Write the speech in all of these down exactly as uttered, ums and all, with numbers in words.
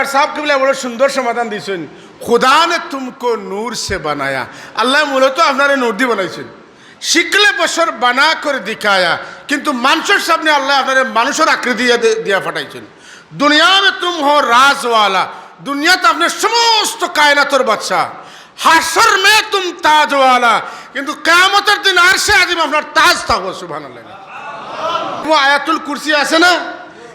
সাহেব কিবলা বড় সুন্দর সমাধান দিছইন, "খুদা নে তুমকো নূর সে বানায়া।" আল্লায় মূলত আপনারে নূর দি বানাইছইন। "শিকলে বশর বানা কর দিখায়া", কিন্তু মানষর সামনে আল্লায় আপনারে মানষর আকৃতি দিয়া দে-, দিয়া পাঠাইছইন। "দুনিয়া মে তুম হো রাজওয়ালা", দুনিয়াত আপনে সমস্ত কায়নাতর বাদশা। "হাশর মে তুম তাজওয়ালা", কিন্তু কিয়ামতর দিন আরশে আজিম আপনার তাজ থাকবো। সুবহানাল্লাহ। ও আয়াতুল কুরসি আছে না,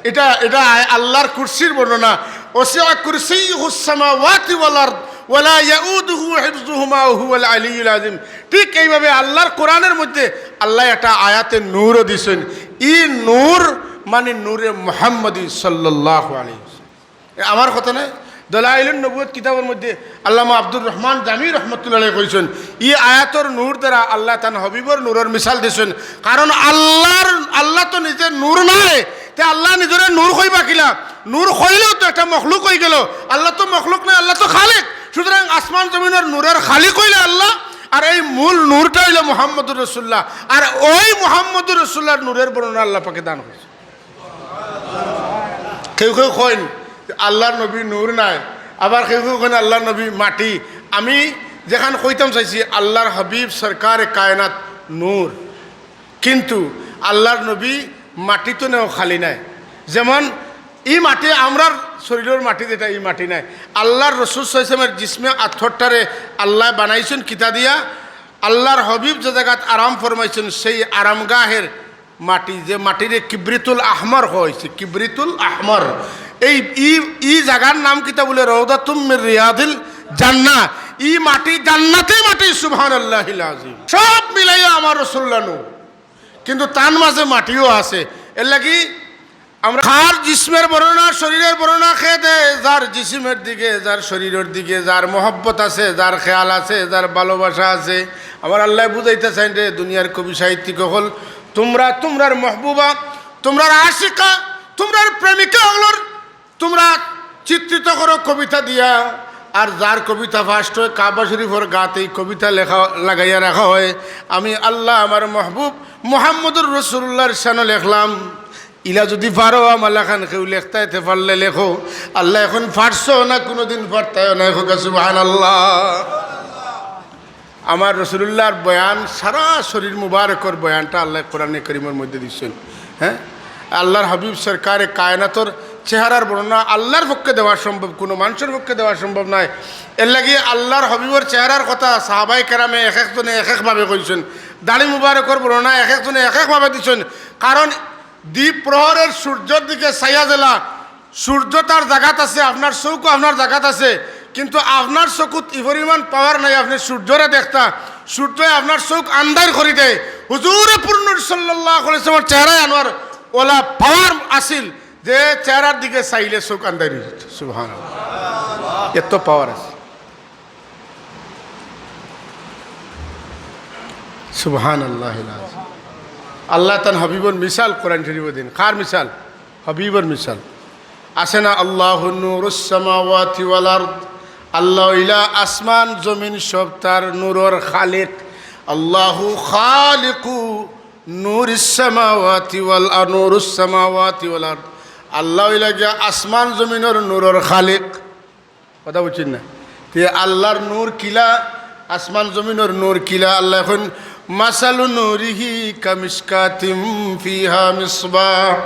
এটা, এটা আয়-, আল্লাহর কুরসির বর্ণনা। "ওয়াসিআ কুরসিয়ুহুস সামাওয়াতি ওয়াল আরদ, ওয়ালা ইয়াউদুহু হিফজুহুমা ওয়া হুয়াল আলিয়্যুল আযীম।" ঠিক এইভাবে আল্লাহর কোরআনের মধ্যে আল্লায় একটা আয়াতে নূরও দিছইন। ই নূর মানে নূরে মুহাম্মদী সাল্লাল্লাহু আলাইহি ওয়াসাল্লাম। এ আমার কথা নায়, দলাইলুন নবুয়ত কিতাবর মধ্যে আল্লামা আব্দুর রহমান জামি রহমতুল্লাহ আলাইহি কইছইন, ই আয়াতর নূর দ্বারা আল্লায় তান হাবিবর নূরর মিসাল দিছইন। কারণ আল্লাহর, আল্লাহ তো নিজে নূর নায়, তে আল্লায় নিজরে নূর কইবা কিলা? নূর কইলেও তো একটা মখলুক অইগেলো। আল্লাহ তো মখলুক নায়, আল্লাহ তো খালিক। সুতরাং আসমান জমিনর নূরর খালিক অইলা আল্লাহ, আর এই মূল নূরটা অইলো মুহাম্মদুর রাসূলুল্লাহ। আর ওই মুহাম্মদুর রাসূলুল্লাহর নূরর বর্ণনা আল্লাহ পাকে দান করছইন। কেউ কেউ কইন যে আল্লাহর নবী নূর নায়, আবার কেউ কেউ কইন আল্লাহর নবী মাটি। আমি যেখান কইতাম চাইছি, আল্লাহর হাবিব সরকারে কায়নাত নূর, কিন্তু আল্লাহর নবী মাটি তো নেও খালি নায়। যেমন ই মাটি, আমরার শরীরর মাটি যেটা, ই মাটি নায়। আল্লাহর রসুল সাল্লাল্লাহু আলাইহি ওয়াসাল্লামের জিসমে আতহরটারে আল্লায় বানাইছইন কিতা দিয়া? আল্লাহর হাবিব যে জাগাত আরাম ফরমাইছইন, সেই আরামগাহের মাটি, যে মাটিরে কিবরিতুল আহমর কওয়া অইছে, কিবরিতুল আহমর। এই, ই, ই জাগার নাম কিতা বুলে? রওদাতুম মির রিয়াদিল জান্নাহ। ই মাটি জান্নাতি মাটি, সুবহানাল্লাহিল আযীম। সব মিলাইয়া আমার রাসূলুল্লাহ নূর, কিন্তু তান মাঝে মাটিও আছে। এরলাগি আমরা কার জিসমের বর্ণনা, শরীরের বর্ণনা কে দেয়? যার জিসমের দিকে, যার শরীরের দিকে, যার মহব্বত আছে, যার খেয়াল আছে, যার ভালোবাসা আছে। আমার আল্লায় বুঝাইতা চাইন রে দুনিয়ার কবি সাহিত্যিক অকল, তুমরা তুমরার মহবুবা, তুমরার আশিকা, তুমরার প্রেমিকা অকলর তুমরা চিত্রিত করো কবিতা দিয়া। আর যার কবিতা first অয় কাবা শরীফর গাত এই কবিতা লেখা, লাগাইয়া রাখা হয়, "আমি আল্লাহ আমার মহবুব মুহাম্মদুর রাসূলুল্লাহর শানো লেখলাম।" ইলা যুদি পারো আমার লাখান কেউ লেখতায় তে পারলে লেখো। আল্লাহ এখন পারছো না, কুনুদিন পারতায়ও না, কউক্কা সুবহানাল্লাহ। আমার রাসূলুল্লাহর বয়ান, সারা শরীর মুবারকর বয়ানটা আল্লায় কোরআনে করিমর মধ্যে দিছইন। হ্যাঁ, আল্লাহর হাবিব সরকারে কায়নাতর চেহারার বর্ণনা আল্লাহর পক্ষে দেওয়া সম্ভব, কুনু মানষর পক্ষে দেওয়া সম্ভব নায়। এরলাগি আল্লাহর হাবিবর চেহারার কথা সাহাবায়ে কেরামে এক একজনে এক একভাবে কইছইন, দাড়ি মুবারকর বর্ণনা এক একজনে এক একভাবে দিছইন। কারণ দ্বীপ প্রহরের সূর্যর দিকে চাইয়া যেলা, সূর্য তার জাগাত আছে, আপনার চউখও আপনার জাগাত আছে, কিন্তু আপনার চকুত ই পরিমাণ power নাই, আপনে সূর্যরে দেখতা, সূর্যে আপনার চউখ আন্দাইর করি দেয়। হুজুরে পুরনূর সাল্লাল্লাহু আলাইহি ওয়াসাল্লামর চেহারায় আনোয়ার ওলা power আছিল যে চেহারার দিকে চাইলে চউখ আন্দাইর অই যাইত। সুবহানাল্লাহ, এত power আছে। সুবহানাল্লাহিল আযীম। আল্লায় তান হাবিবর মিসাল কোরআন শরীফো দিন। কার মিসাল? হাবিবর মিসাল। আছে না, "আল্লাহু নূরুস সামাওয়াতি ওয়াল আরদ", আল্লাহ অইলা আসমান জমিন সব তার নূরর খালিক। "আল্লাহু খালিকু নূরিস সামাওয়াতি ওয়াল আ-, নূরুস সামাওয়াতি ওয়াল আরদ", আল্লাহ অইলা গিয়া আসমান জমিনর নূরর খালিক। কথা বুঝছইন না? তে আল্লাহর নূর কিলা, আসমান জমিনর নূর কিলা? আল্লায় কইন, "মাসালু নূরিহি কামিশকাতিম ফিহা মিসবাহ,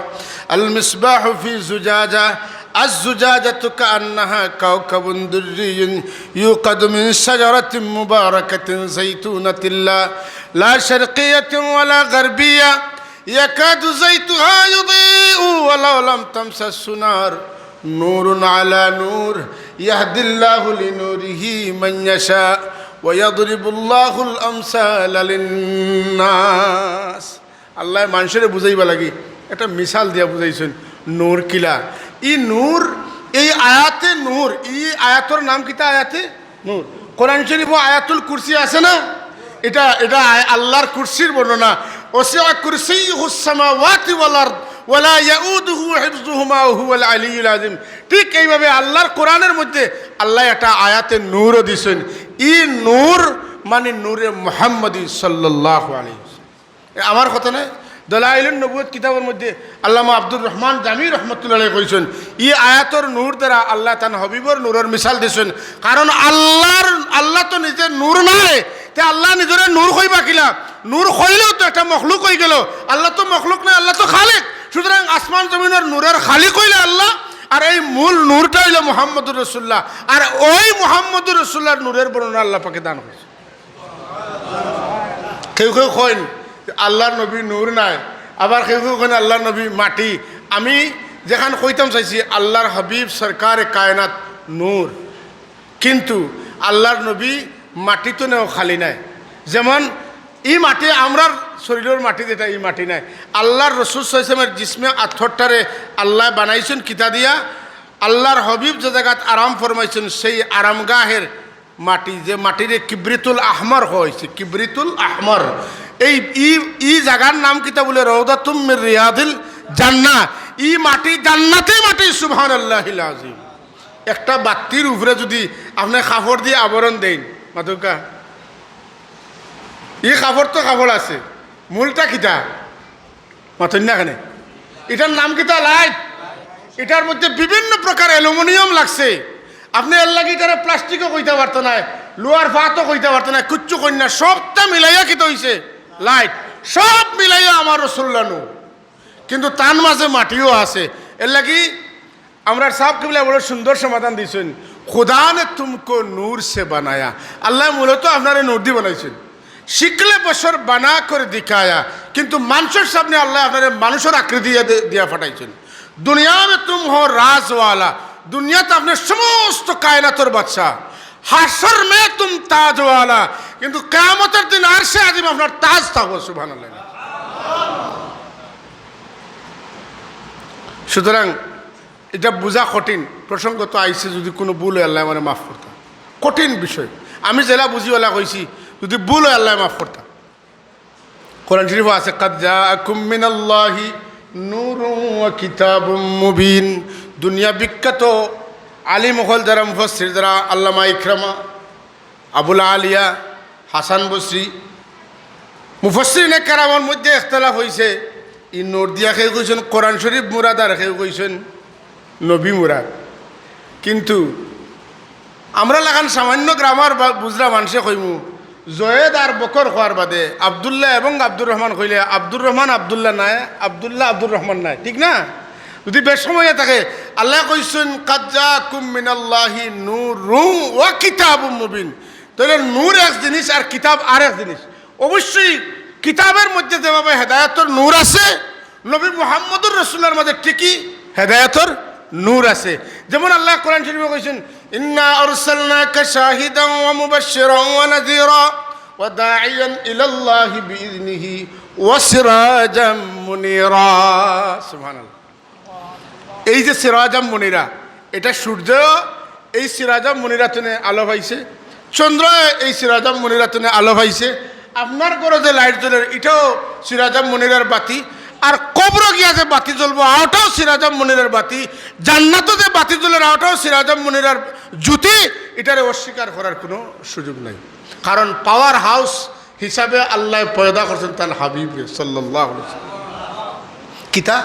আল মিসবাহু ফি জুজাজা, আজ জুজাজাতু কাআন্নাহা কাওকাবুন দুররিয়্যুন ইউকাদু মিন শাজারাতিন মুবারাকাতিন যাইতুনাতিন লা, লা শারকিয়্যাতিন ওয়ালা গারবিয়্যা, ইয়াকাদু যাইতুহা ইউদিউ ওয়ালাউ লাম তামসাসহু নার, নূরুন আলা নূর, ইয়াহদিল্লাহু লিনূরিহি মান ইয়াশা, ওয়া ইয়াদরিবুল্লাহুল আমসালা লিন্নাস।" আল্লায় মানষরে বুঝাইবার লাগি একটা মিসাল দিয়া বুঝাইছইন নূর কিলা। ই নূর, এই আয়াতে নূর, ই আয়াতর নাম কিতা? আয়াতে নূর। কোরআন শরীফো আয়াতুল কুরসি আছে না? এটা, এটা আয়-, আল্লাহর কুরসির বর্ণনা। "ওয়াসিআ কুরসিয়্যুহুস সামাওয়াতি ওয়াল আরদ, ওয়ালা ইয়াউদুহু হিফজুহুমা ওয়া হুয়াল আলিয়্যুল আযীম।" ঠিক এইভাবে আল্লাহর কোরআনের মধ্যে আল্লায় একটা আয়াতে নূরও দিছইন। ই নূর মানে নূরে মুহাম্মদী সাল্লাল্লাহু আলাইহি ওয়াসাল্লাম। এ আমার কথা নায়, দলাইলুন নবুয়ত কিতাবর মধ্যে আল্লামা আব্দুর রহমান জামি রহমতুল্লাহ আলাইহি কইছইন, ই আয়াতর নূর দ্বারা আল্লায় তান হাবিবর নূরর মিসাল দিছইন। কারণ আল্লার, আল্লা তো নিজে নূর নায়, তে আল্লায় নিজরে নূর কইবা কিলা? নূর কইলেও তো একটা মখলুক অইগেলো। আল্লা তো মখলুক নায়, আল্লা তো খালিক। সুতরাং আসমান জমিনর নূরর খালিক অইলা আল্লা, আর এই মূল নূরটা অইলা মুহাম্মদুর রাসূলুল্লাহ। আর ওই মুহাম্মদুর রাসূলুল্লাহর নূরর বর্ণনা আল্লা পাকে দান করছইন। কেউ কেউ কইন যে আল্লার নবী নূর নায়, আবার কেউ কেউ কইন আল্লার নবী মাটি। আমি যেখান কইতাম চাইছি, আল্লার হাবিব সরকারে কায়নাত নূর, কিন্তু আল্লার নবী মাটি তো নেও খালি নায়। যেমন ই মাটি, আমরার শরীলর মাটি যেটা, ই মাটি নায়। আল্লার রসুল সাল্লাল্লাহু আলাইহি ওয়াসাল্লামর জিসমে আতহরটারে আল্লায় বানাইছইন কিতা দিয়া? আল্লার হাবিব যে জাগাত আরাম ফরমাইছইন, সেই আরামগাহের মাটি, যে মাটিরে কিবরিতুল আহমর কওয়া অইছে, কিবরিতুল আহমর। এই ই, ই জাগার নাম কিতা বুলে? রওদাতুম মির রিয়াদিল জান্নাহ। ই মাটি জান্নাতি মাটি, সুবহানাল্লাহিল আজিম। একটা বাত্তির উপরে যুদি আপনে কাপড় দিয়া আবরণ দেইন, মাতউক্কা, ই কাপড় তো কাপড় আছে, মূলটা কিতা? মাতইন না কেনে? ইটার নাম কিতা? লাইট। ইটার মধ্যে বিভিন্ন প্রকার অ্যালুমিনিয়াম লাগছে। আপনে এরলাগি ইটারে প্লাস্টিকও কইতা পারতা নায়, লোহার ফাতও কইতা পারতা নায়, কিচ্ছু কইন না, সবটা মিলাইয়া কিতা অইছে? লাইট। সব মিলাইয়া আমার রসুলুল্লাহ নূর, কিন্তু তান মাঝে মাটিও আছে। এরলাগি আমরার সাব কিবলায় বড় সুন্দর সমাধান দিছইন, "খুদা নে তুমকো নূর সে বানায়া।" আল্লায় মূলত আপনারে নূর দি বানাইছইন। শিকলে বশর বানা করে দিখায়া, কিন্তু মানষর সামনে আল্লায় আপনারে মানষর আকৃতি দিয়া দে-, দিয়া পাঠাইছইন। দুনিয়া মে তুম হো রাজওয়ালা, দুনিয়াত আপনে সমস্ত কায়নাতর বাদশা। হাশর মে তুম তাজওয়ালা, কিন্তু কিয়ামতর দিন আরশে আজিম আপনার তাজ থাকবো। সুবহানাল্লাহ। সুতরাং ইটা বুঝা কঠিন। প্রসঙ্গ তো আইছে, যুদি কুনু ভুল অয় আল্লায় আমারে মাফ করতা। কঠিন বিষয়, আমি যেলা বুঝি অলা কইছি, যুদি ভুল অয় আল্লায় মাফ করতা। কোরআন শরীফো আছে, "কাদ জাআকুম মিনাল্লাহি নূরুন ওয়া কিতাবুম মুবিন।" দুনিয়া বিখ্যাত আলিম অকল যারা, মুফাসসির যারা, আল্লামা ইকরামা, আবুল আলিয়া, হাসান বসরি, মুফাসসিরিনে কেরামর মধ্যে ইখতিলাফ অইছে। ই নূর দিয়া কেউ কইছইন কোরআন শরীফ মুরাদ, আর কেউ কইছইন নবী মুরাদ। কিন্তু আমরা লাখান সামান্য গ্রামার বা-, বুঝরা মানষে কইমু, জয়েদ আর বকর কওয়ার বাদে আব্দুল্লাহ এবং আব্দুর রহমান কইলে আব্দুর রহমান আব্দুল্লাহ নায়, আব্দুল্লাহ আব্দুর রহমান নায়, ঠিক না? যুদি বেশ সময় থাকে, আল্লায় কইছইন, "কাদ জাআকুম মিনাল্লাহি নূরুন ওয়া কিতাবুম মুবিন।" তাইলে নূর এক জিনিস আর কিতাব আরেক জিনিস। অবশ্যই কিতাবর মধ্যে যেভাবে হেদায়েতর নূর আছে, নবী মুহাম্মদুর রাসূলুল্লাহর মাঝে ঠিকই হেদায়েতর নূর আছে। যেমন আল্লায় কোরআন শরীফো কইছইন, "ইন্না আরসালনাকা শাহিদান ওয়া মুবাশশিরান ওয়া নাযীরা ওয়া দাঈয়ান ইলাল্লাহি বিইযনিহি ওয়া সিরাজাম মুনীরা।" সুবহানাল্লাহ। এই যে সিরাজাম মুনীরা, এটা সূর্য এই সিরাজাম মুনীরা থনে আলো পাইছে, চন্দ্র এই সিরাজাম মুনীরা থনে আলো পাইছে, আপনার ঘরো যে লাইট জ্বলের, ইটাও সিরাজাম মুনীরার বাতি, আর কবরো গিয়া যে বাতি জ্বলবো, অটাও সিরাজাম মুনীরার বাতি, জান্নাতো যে বাতি জ্বলের, অটাও সিরাজাম মুনীরার জ্যোতি, ইটারে অস্বীকার করার কুনু সুযোগ নাই। কারণ পাওয়ার হাউস হিসাবে আল্লায় পয়দা করছইন তান হাবিবরে সাল্লাল্লাহু আলাইহি ওয়াসাল্লাম। কিতা?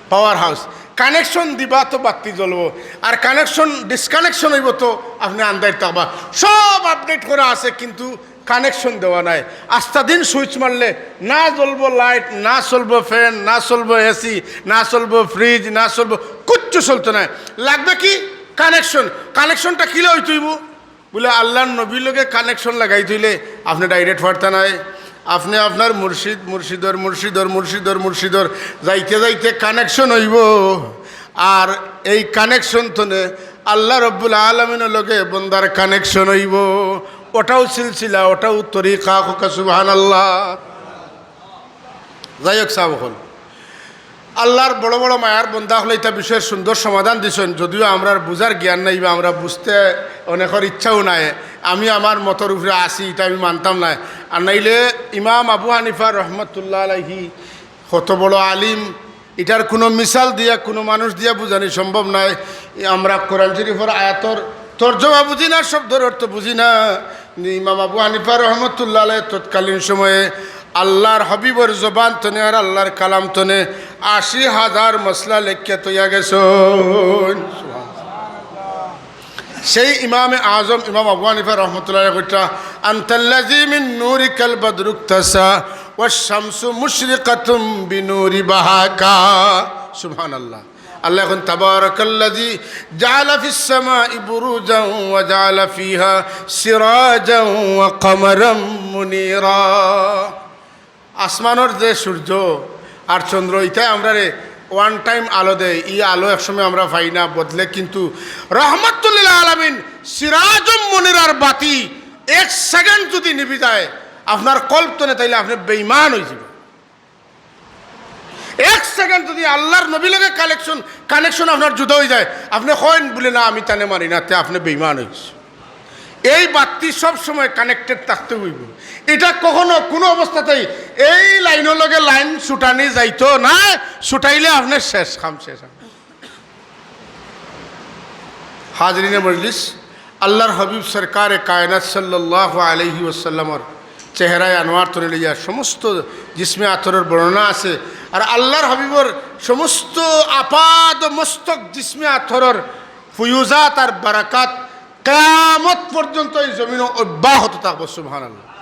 Power house. কানেকশন দিবা তো বাতি জ্বলবো, আর কানেকশন ডিসকানেকশন অইবো তো আপনে আন্দাইর থাকবা। সব আপডেট করা আছে, কিন্তু কানেকশন দেওয়া নাই। আস্তা দিন সুইচ মারলে না জ্বলবো লাইট, না চলবো ফ্যান, না চলবো এসি, না চলবো ফ্রিজ, না চলবো, কিচ্ছু চলতো নায়। লাগবে কি? কানেকশন। কানেকশনটা কিলা অইতো অইবো? বুলে, আল্লার নবীর লগে কানেকশন লাগাইতে অইলে আপনে ডাইরেক্ট পারতা নায়। আপনে আপনার মুর্শিদ, মুর্শিদর, মুর্শিদর, মুর্শিদর, মুর্শিদর যাইতে যাইতে কানেকশন অইবো। আর এই কানেকশন থনে আল্লা রব্বুল আলামিনর লগে বন্দার কানেকশন অইবো। অটাও সিলসিলা, অটাও তরিকা। কউক্কা সুবহানাল্লাহ। যাই হোক, সাব অকল, আল্লার বড় বড় মায়ার বন্দা অকলে ইতা বিষয়র সুন্দর সমাধান দিছইন, যদিও আমরার বুঝার জ্ঞান নাই বা আমরা বুঝতে অনেকর ইচ্ছাও নাই। আমি আমার মতর উপরে আছি, ইটা আমি মানতাম নায়। আর নাইলে ইমাম আবু হানিফা রহমতুল্লাহ আলাইহি কত বড় আলিম, ইটার কুনু মিসাল দিয়া, কুনু মানুষ দিয়া বুঝানি সম্ভব নায়। আমরা কোরআন শরীফর আয়াতর তর্জমা বুঝি না, শব্দর অর্থ বুঝি না। ইমাম আবু হানিফা রহমতুল্লাহ আলাইহি তৎকালীন সময়ে আল্লাহর হাবিবর জবান তনে আর আল্লাহর কালাম তনে আশি হাজার মসলা লেখিয়া তইয়া গেছইন। সেই ইমামে আজম ইমাম আবু হানিফা রহমতুল্লাহ কইতা, "আনতাল্লাযী মিন নূরিকাল বাদরুক্তাসা ওয়াশ শামসু মুশরিকাতুম বিনূরি বাহাকা।" সুবহানাল্লাহ। আল্লাহ এখন, "তাবারাকাল্লাযী জাআলা ফিস সামাই বুরুজান ওয়া জাআলা ফিহা সিরাজান ওয়া কামারাম মুনীরা।" আসমানর যে সূর্য আর চন্দ্র, ইতায় আমরারে ওয়ান টাইম আলো দেয়, ই আলো একসময় আমরা পাই না, বদলে, কিন্তু রহমাতুল্লিল আলামিন সিরাজুম মুনিরার বাতি এক সেকেন্ড যদি নিভি যায় আপনার কলব তনে, তাইলে আপনে বেঈমান অইযিবা। এক সেকেন্ড যদি আল্লাহর নবী লগে কালেকশন, কানেকশন আপনার জুদা অইযায়, আপনে কইন বুলে, "না, আমি তানে মানি না", তে আপনে বেঈমান অইছে। এই বাতি সব সময় কানেক্টেড থাকতে অইবো। ইটা কখনো কুনু অবস্থাতেই এই লাইনর লগে লাইন ছুটানি যাইতো নায়, ছুটাইলে আপনে শেষ, কাম শেষ। হাজিরিনে মজলিস, আল্লাহর হাবিব সরকারে কায়নাত সাল্লাল্লাহু আলাইহি ওয়াসাল্লামর চেহারায় আনোয়ার তনে লইয়া সমস্ত জিসমে আতরর বর্ণনা আছে। আর আল্লাহর হাবিবর সমস্ত আপাদ মস্তক জিসমে আতরর ফুয়ুজাত আর বারাকাত কিয়ামত পর্যন্ত এই জমিনো অব্যাহত থাকবো। সুবহানাল্লাহ।